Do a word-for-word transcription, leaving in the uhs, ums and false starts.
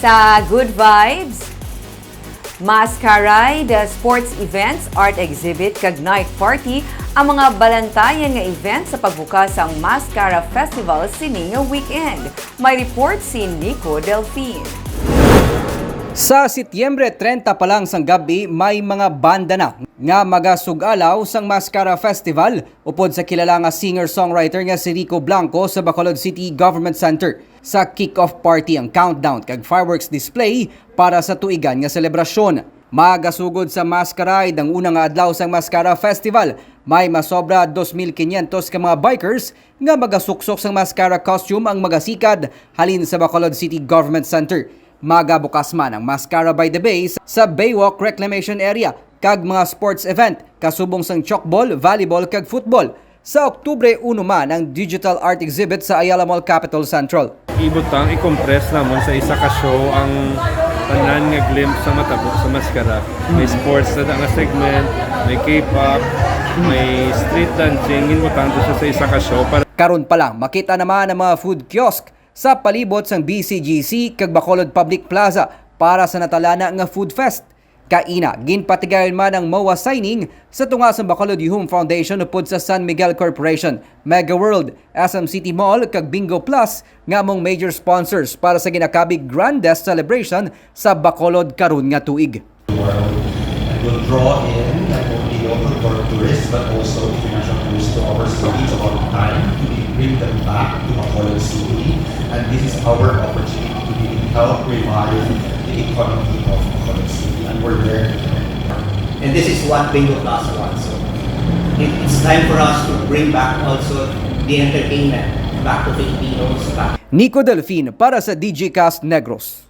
Sa Good Vibes, Mass Caride, sports events, art exhibit, kag night party ang mga balantayan nga event sa pagbukas sang Mascara Festival sini nga weekend. May report si Nico Delfin. Sa Setyembre treinta pa lang sang gabi, may mga banda na nga magasug-alaw sang Mascara Festival upod sa kilala nga singer-songwriter nga si Rico Blanco sa Bacolod City Government Center. Sa kick-off party ang countdown kag fireworks display para sa tuigan nga selebrasyon. Magasugod sa Mascaride ang una nga adlaw sang Mascara Festival. May masobra dos mil quinientos ka mga bikers nga magasuksok sang mascara costume ang magasikad halin sa Bacolod City Government Center. Magabukas man ang Mascara by the Bay sa Baywalk Reclamation Area kag mga sports event kasubong sang chokball, volleyball kag football. Sa Oktubre uno man ang digital art exhibit sa Ayala Mall Capitol Central. Ibutang, i-compress namon sa isa ka show ang tanan nga glimpse sa matabo sa Mascara. May sports na nga segment, may K-pop, may street dancing, ginbutang to siya sa isa ka show para Karon pa lang, makita naman ang mga food kiosk sa palibot sang B C G C kag Bacolod Public Plaza para sa natalana nga food fest. Kaina, ginpatigayon man ang MOA signing sa tunga sang Bacolod Yuhum Foundation upod sa San Miguel Corporation, Mega World, S M City Mall, kag Bingo Plus nga among major sponsors para sa ginakabig grandest celebration sa Bacolod karon nga tuig. World and will draw in not only local tour-, tourists but also international tourists to our city. It's about time to bring them back to Bacolod City, and this is our opportunity to really help revive the economy of Bacolod City, and we're there to help. And this is what Bingo Plus wants. So it, it's time for us to bring back also the entertainment back to Filipinos, back Nico Delfin para sa D J Cast Negros.